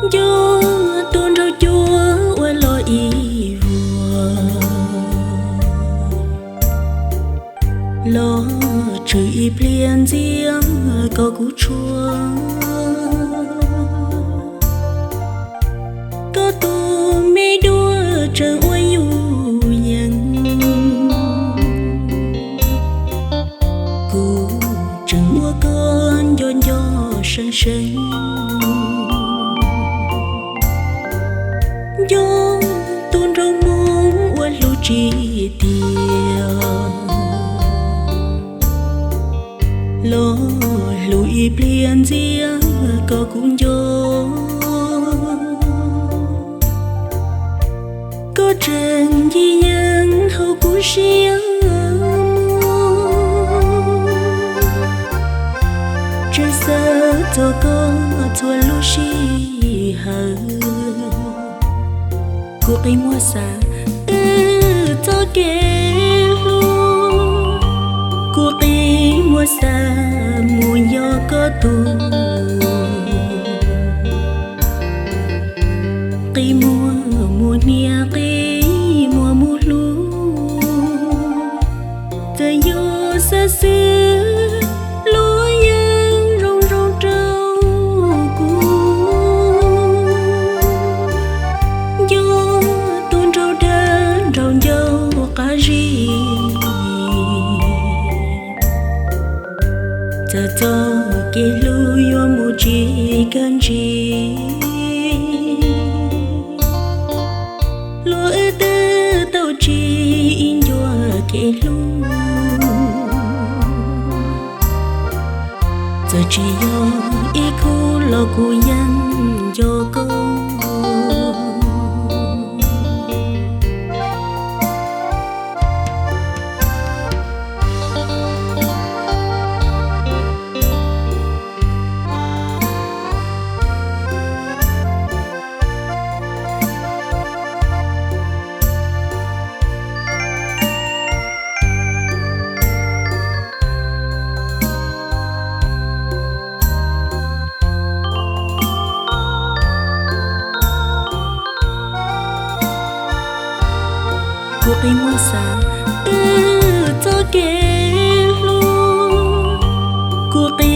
Nco tuaj nraug cuab ua los ib vuag, los tshwm ib pliag ntxiag kom kuv tshuav. Koj tus me duab tseem ua yus yees, kuv tseem muab koj nco nco seev seev. Nco tus nraug Hmoob uas hlub tsis tiag, los hlub ib pliag ntxiag kom kuv nco. Koj tseem ncig yees hauv kuv siab mug, tseem xav txog koj txhua lub sij hawm. Kuv qi muag xav wb txoj kev hlub, kuv qi muag xav mus nco koj tus, qi muag mus hnia, qi muag mus hlub. Txawm yog xav xwb los yeej zoo zoo rau kuv. Nco tus nraug dawb nraug ncauj qab zib, txawm txoj kev hlub yuav mus tsis kawg ntsis, luag wb twb tau tsim ib ncua kev hlub. Txawm tsis yog ib khub los kuv yeej nco koj. Kuv qi muag xav wb txoj kev hlub, kuv qi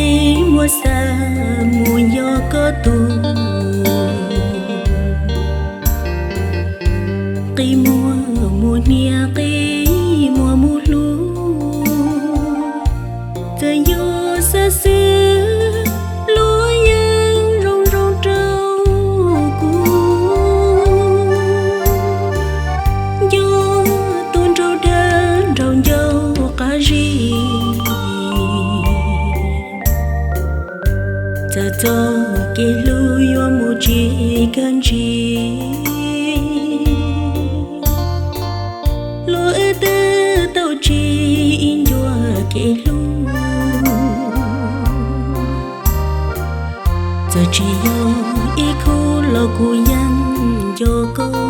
muag xav mus nco koj tus, qi muag mus hnia, qi muag mus hlub. Txawm yog xav xwb los yeej zoo zoo rau kuv. Nco tus nraug dawb nraug ncauj qab zib, txawm txoj kev hlub yuav mus tsis kawg ntsis, luag wb twb tau tsim ib ncua kev hlub. Txawm tsis yog ib khub los kuv yeej nco koj.